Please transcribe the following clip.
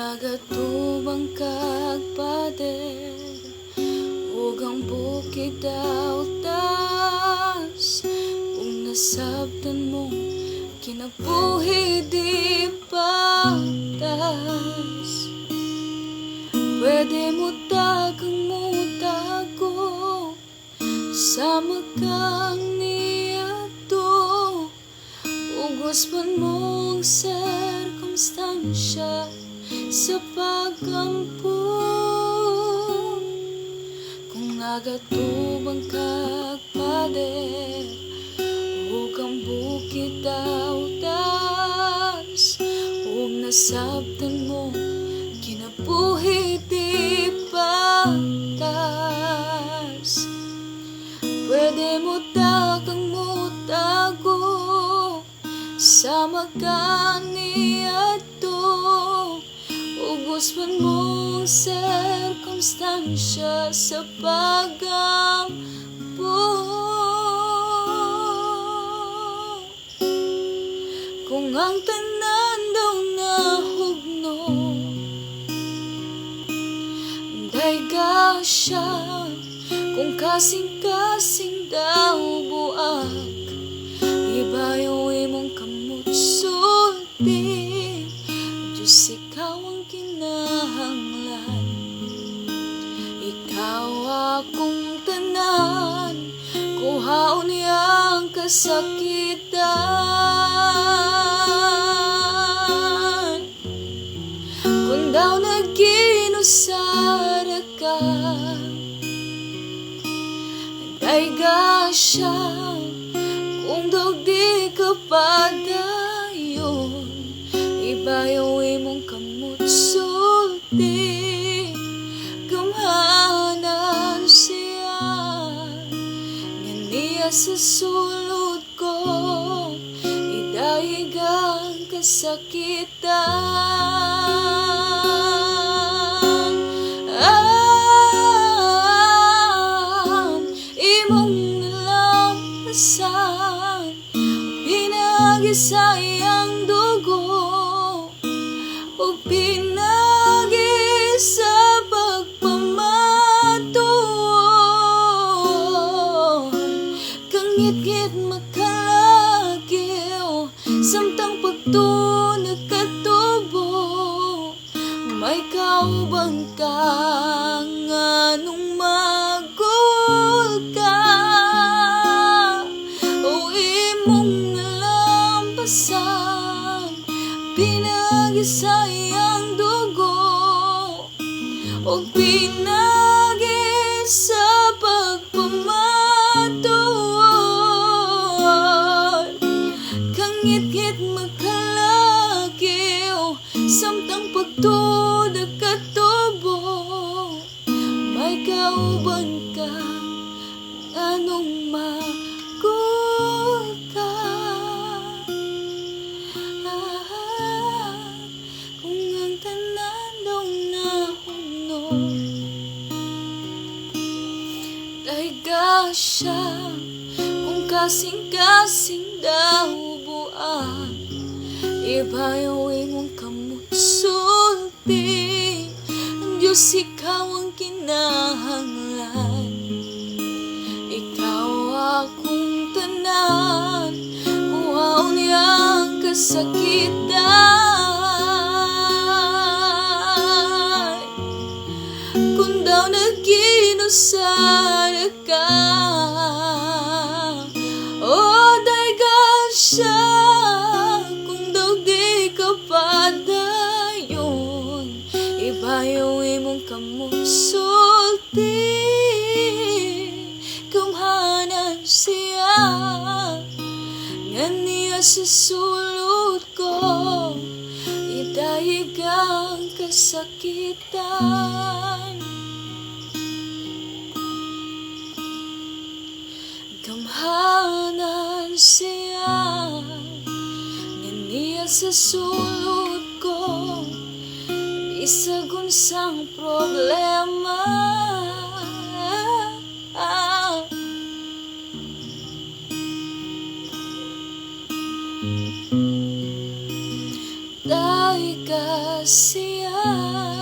Nagatubang kag pader ug ang bukid daw taas, kung nasabtan mo kinabuhi di patas, pwede mo tagang mutago sama kang niadto. Ugos man mong sirkumstansya sa pagampo. Kung nagatubang kag pader ug ang bukid daw taas, ug nasabtan mo kinabuhi di patas, pwede mo tagang mutago sama ka niadto. Ugos man mong sirkumstansya sa pagampo. Kung ang tanan daw nahugno, dayga siya. Kung kasing-kasing daw buak, ibayo imong kamot, sulti. Diyos, ikaw ang kinahanglan, ikaw akong tanan. Kuhaon niyang kasakitan. Kung daw naginusara ka, dayga siya. Kung daw di ka padayon, ibayaw imong kamot, sulti. Gamhanan siya nga niya sa sulod ko idayeg ang kasakitan. Imong nalampasan pinaagi sa iyang dugo ug pinaagi sa pagpamatuod. Kangitngit makalagyo samtang pagtuo nagkatubo, may kauban ka nganong magul ka. O imong nalampasan pinaagi sa iyang dugo ug pinaagi sa pagpamatuod. Kangitngit makalagyo samtang pagtuo nagkatubo, may kauban ka nganong magul ka. Kung ang tanan daw nahugno, dayga siya. Kung kasing-kasing daw buak, ibayaw imong kamot, sulti. Ang Diyos, ikaw ang kinahanglan, ikaw akong tanan. Kuhaon niyang kasakitan. Kung daw naginusara ka, o dayga siya. Kung daw di ka padayon, ibayaw imong kamot, sulti. Gamhanan siya nga niya sa sulod ko idayeg ang kasakitan. Gamhanan siya nga niya sa sulod ko bisag unsang problema. Dayga Ka siya.